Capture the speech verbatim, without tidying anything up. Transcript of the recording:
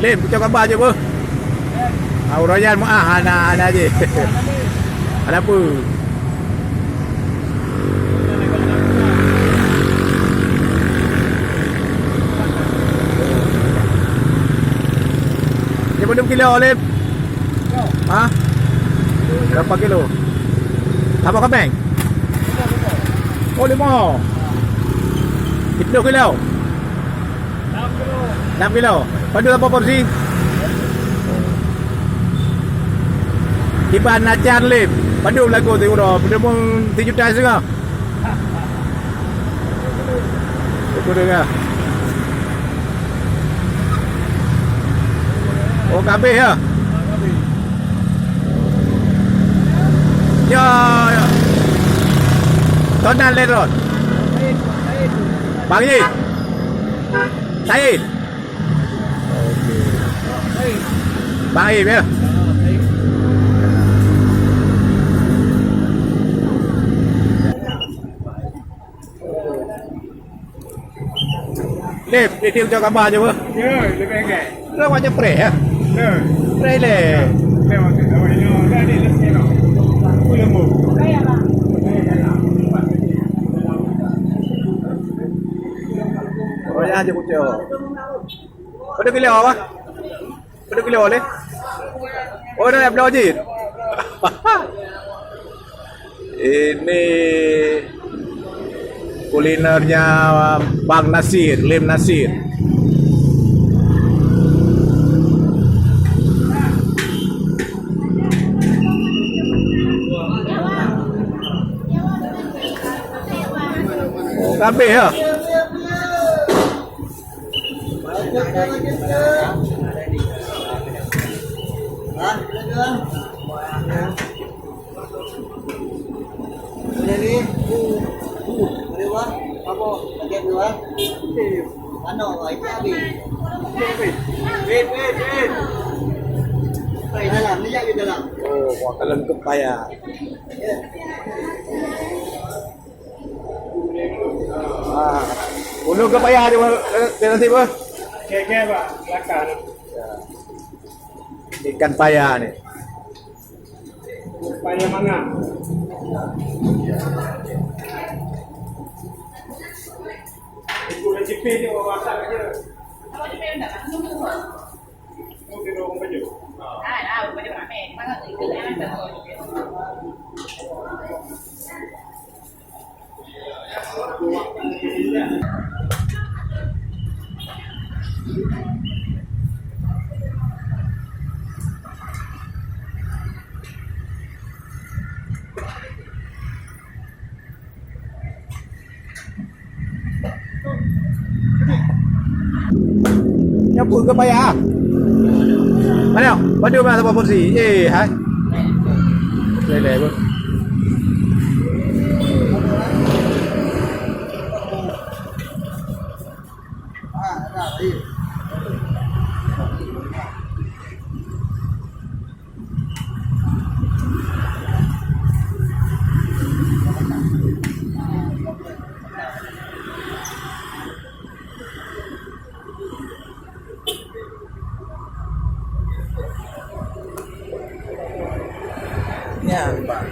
Lem, kucok kaba je beuh. Ah, uroe nyan meuah hana, hana je. Hana peue. Dia padum kilo, Lem? Ha? Berapa kilo? Sama kepeng? Oh, lima. Sepuluh kilo. Enam kilo. Padum apa porsi? Kiban acan lem. Padum lagu tu udah. Padum sijuta setengah. Aku dengar. Oh, kabeh ya? Ya, ya. Tonan le ron. Bang Yi. Said. Bang Yi ya. Lep, dia, dia ucap khabar je, apa? Ya, lebih agak. Dia macam preh, ya? Ya. Preh le. Lewat tu, lewat tu. Dah ada lewat tu. Aku lembut. Oh, ya, je kucing. Pada kilo apa? Pada kilo le? Oh, dah bloe jih. Ini kulinernya Bang Nasir, Lem Nasir. Oh, kabeh ya? Oh, wah, kalon kepaya. Ah. Ulun ke payah dia, dia nanti apa? Keke, Pak, belakang. Ya. Ikan paya ni. Paya mana? Itu resipi dia masak aja. Nyoe pun ke payah. Mana? Padu mana sapa porsi? Eh, hai. Lele pun. Nyan, Pak.